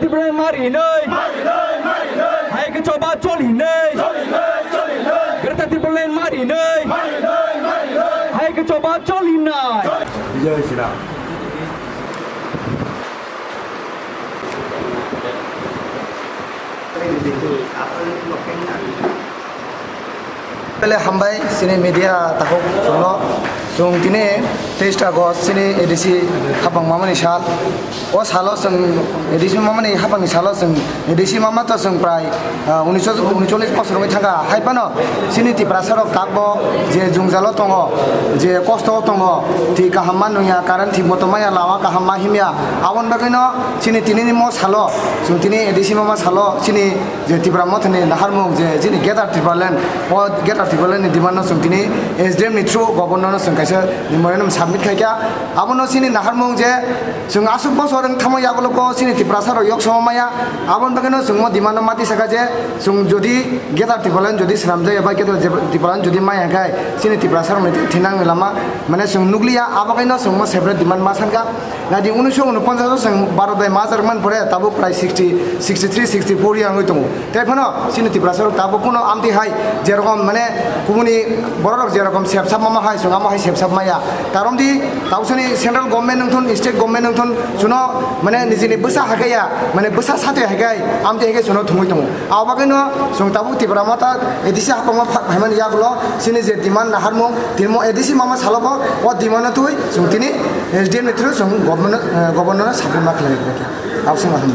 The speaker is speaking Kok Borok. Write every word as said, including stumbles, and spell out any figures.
Tipraland mari hinwi. Hai khe choba choli hinwi. Greater Tipraland mari hinwi. Hai khe choba choli hinwi. Pele hambai chini media takhuk chwngno. Chwng tini teis August chini A D C hapang mamani sal. O salo chwng A D C mamani hapangni salo chwng A D C mama to chwng prai, ah, unisho, unichollis bosor wngwi thangkha. Hai phano chini Tiprasa rok takbo je jwngjalo tongo, je kosto o tongo, thwi kaham ma nungya, current thik moto maya, lama kaham ma himya. Aboni bagwino chini tinini mo salo, chwng tini A D C mama salo chini je Tipra Mothani naharmung je chini Greater Tipraland, o Greater Tipraland ni demand no chwng tini S D M ni through Governor no chwng kaisa memorandum submit khaikha. Abono chini naharmung je chwng aswk bosor wng thangma yagulo bo chini Tiprasa rok yok sama maya. Aboni bagwino chwng mo demand no mati saka je chwng jodi Greater Tipraland jodi swnamjak eba Greater Tipraland jodi maya khe chini Tiprasa rokni thinangni lama mane chwng nukliya, abo kaino chwng mo separate demand ma sankha. Nadi unisho unoponchas o chwng baro bai majak man pore tabuk prai sixty, sixty three, sixty four yang wngwi tongo. Tei phano chini Tiprasa rok tabuk kuno amtwi hai jerokom mane kubuni borok rok jerokom sepsap mama hai chwng amo hai sepsap maya. Karon di tabuk sani central government wngthun, state government wngthun, chuno mane nijini bwsa hakaya, mane bwsa satwi hakai, amtwi hakai chuno thumwi tongo. Abo bagwino chwng tabuk Tipra Motha A D C hapangma phak phaimani yagulo chini je demand naharmung, tini mo A D C mama salogo o demand no twi chwng tini S D M ni through chwng governor, eh, governor no submit ma khlai rikha. Abo se ma hambai.